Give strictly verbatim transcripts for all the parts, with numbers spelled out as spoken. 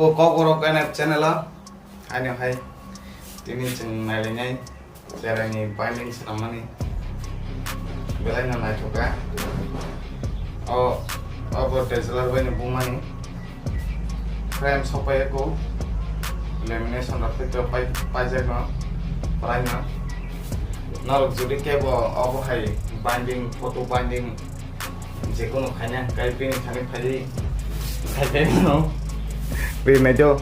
O Kokborok N F channel o, ani hai tini chwng nailainai cheraini binding swnammani belai no naithok kha. O, obo Dazzler bai no bumani frame sokpai ko lamination rok khe pai, paijak no, prai no. Norok jodi kebo obo hai binding, photo binding, jekunu khaina, kai bini thani phai, khai kai no. Ri nai jo.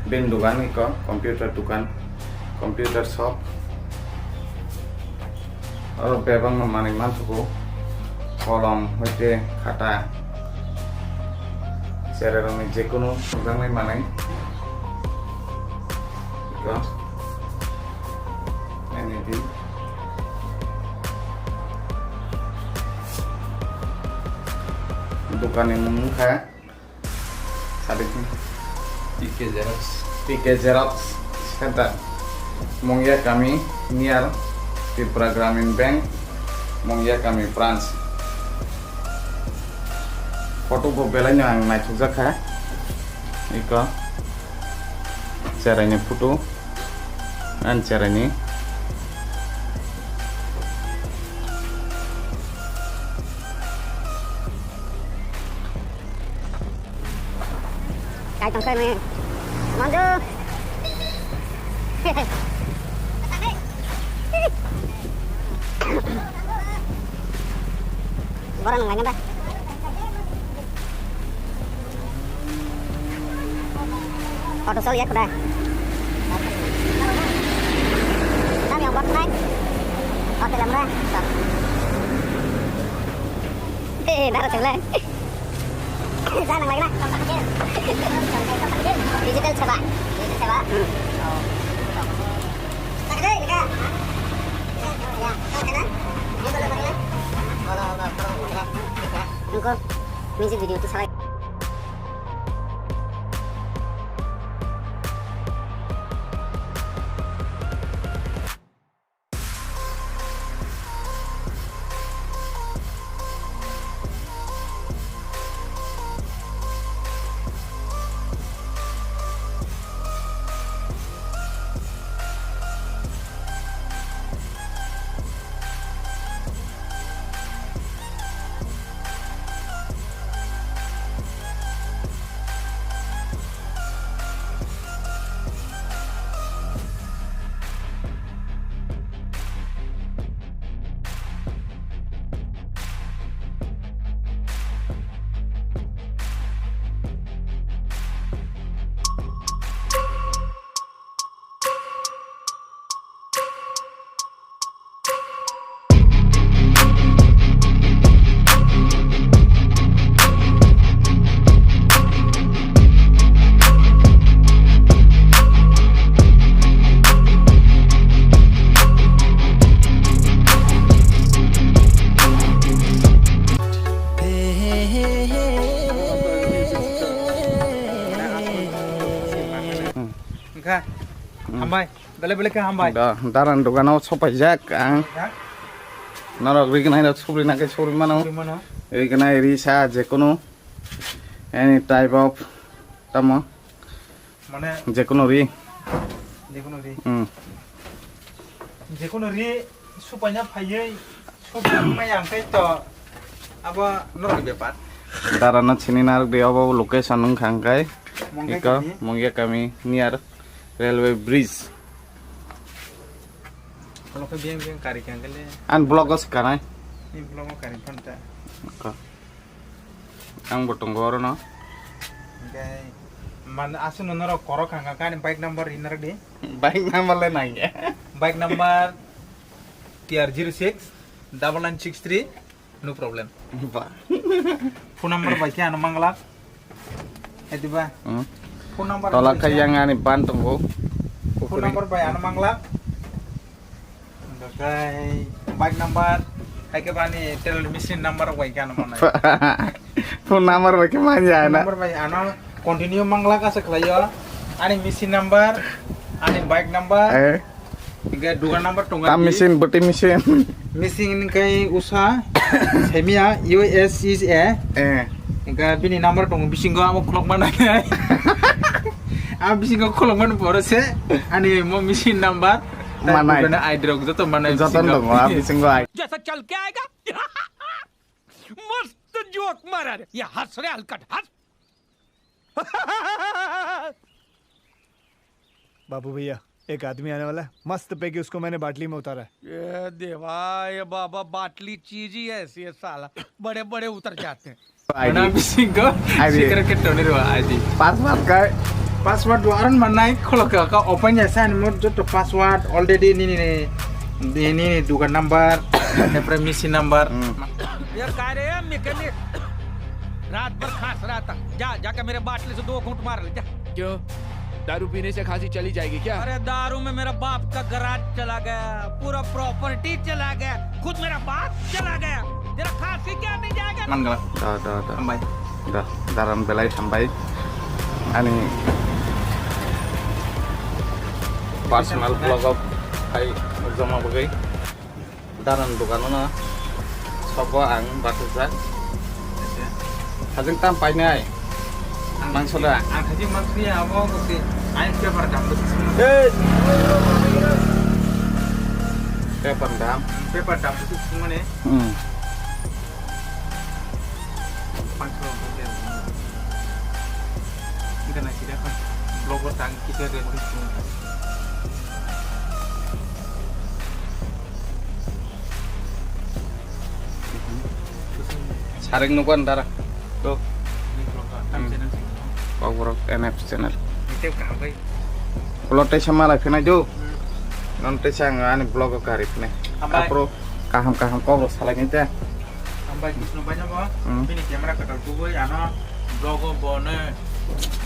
Bini dukan iko, computer dukan, computer shop. Oro bebak no manwi manthogo, kolom hoite khata, cherai rokni jekunu swngjaknai manwi. Iko. N A D. Dokanni mung wngkha. Sadi P K Xerox. P K Xerox Center. Mongya Kami near Tripura Gramin Bank, Mongya Kami branch. Photo bo belai no ang naithokjak kha. Iko. Cheraini photo. Ang cheraini. Kai tong kai me. Manju. Borok nang laina ba. Auto sol ya kuda. Kami yang bot nai. Auto lamra. Eh, dara chulai. Sa nang lagi na. Digital seba. Digital seba. Hmm. Oh. Nunggu music video tu salah. Hambai, bele bele khe hambai. Da, daran dogano sopaijak ang. Ha? Norok rignai rok subri nangkhe subri mano. Subri mano. Rignai risa jekunu any type of tamo. Mane jekunu ri. Jekunu ri. Hmm. Jekunu ri supaina phaiwi supai maya hwnkhe to abo norok bepar. Darano sini narok di obo location wngkha hwnkhe. Mongya iko kami. Mongya kami near railway bridge. Omo khe biyang biyang kari kangkhe le. An vlog o swkanai. Ni vlog o kari phanta. Iko. Ang bo tongo oro no. Hwnkhe man aswk no norok korok kangkha ani bike number rinarok di. Bike number le nangya. Bike number T R zero six double nine six three. No problem. Ba. Phone number bai khe ano manglak. Ediba. Hmm. Phone number tola bai khe khe yang ani ban tongo. Phone number bai ano manglak. Okai bike number. Hai khe bani tel machine number bai khe ano manai. Phone number bai khe manya na. Number bai ano continue manglak asa khlaio. Ani machine number, ani bike number. Eh. Hingke dugan number tongo. Tam machine, boti machine. Machine hingke usa, semia, U S is a. Eh. Hingke bini number tongo, bisingo amo khulok mana. Amo bisingo khulok mana pore se, ani mo machine number. Manai. Dugan I D rok joto manai joto bisingo. Tongo, a bisingo ai. जैसा चल के आएगा। मस्त जोक मारा रे, ये हंस रे हलकट, हंस। बाबू भैया, एक आदमी आने वाला है, मस्त पैकी उसको मैंने बाटली में उतारा है। ये देवा, ये बाबा, बाटली चीज ही ऐसी है साला, बड़े बड़े उतर जाते हैं। Mana bisingo secret ke toni ro aji. Password kai. Password do aron manai kholo ka open ya san mo joto password already ni ni ni ni dugan number, tapore machine number. Hmm. यार, कहाँ रे मैकेनिक? रात भर खांस रहा था। जा, जाके मेरे बाटली से दो घूंट मार ले, जा। क्यों? दारू पीने से खांसी चली जाएगी क्या? अरे, दारू में मेरा बाप का गराज चला गया, पूरा प्रॉपर्टी चला गया, खुद मेरा बाप चला गया। तेरा खांसी क्या नहीं जाएगा? Manggala. Da, da, da. Hambai. Da, daran belai hambai. Ani personal vlog of hai joma bagwi. Daran dogano na sobo ang bathajak. Hajeng tam painai. Ang mangso da? Ang hajeng mangso ya, abo ko si. Ang paper dam bo si. Hey! Paper dam? Paper dam bo si mane. Hmm. Mangso. Enggak nasi dah kan. Blog tang kita dia. Sareng nukwan dara. Tuh. Kokborok N F channel. Ulo tei sama lai phinai do. Non tei sang ani vlog o kari phinai. Hambai. Apro kaham kaham kokborok salai ni te. Hambai Bisnu bai nabo. Hmm. Bini camera katal tubui ano vlog o bone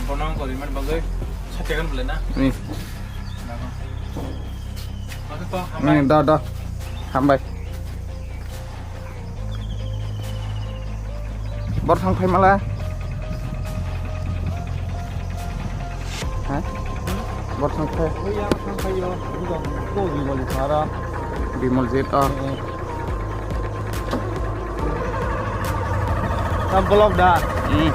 bono kori man bagui. Satekan bole na. Ni. Nang. Oke, kok, hambai. Hmm, da, da. Hambai. Bor thang phai mala. Ha? Bor thang phai. Oya thang phai yo. Bukan, kok di balik sana. Bimaljit, oh. Eh. Tam vlog da. Hmm.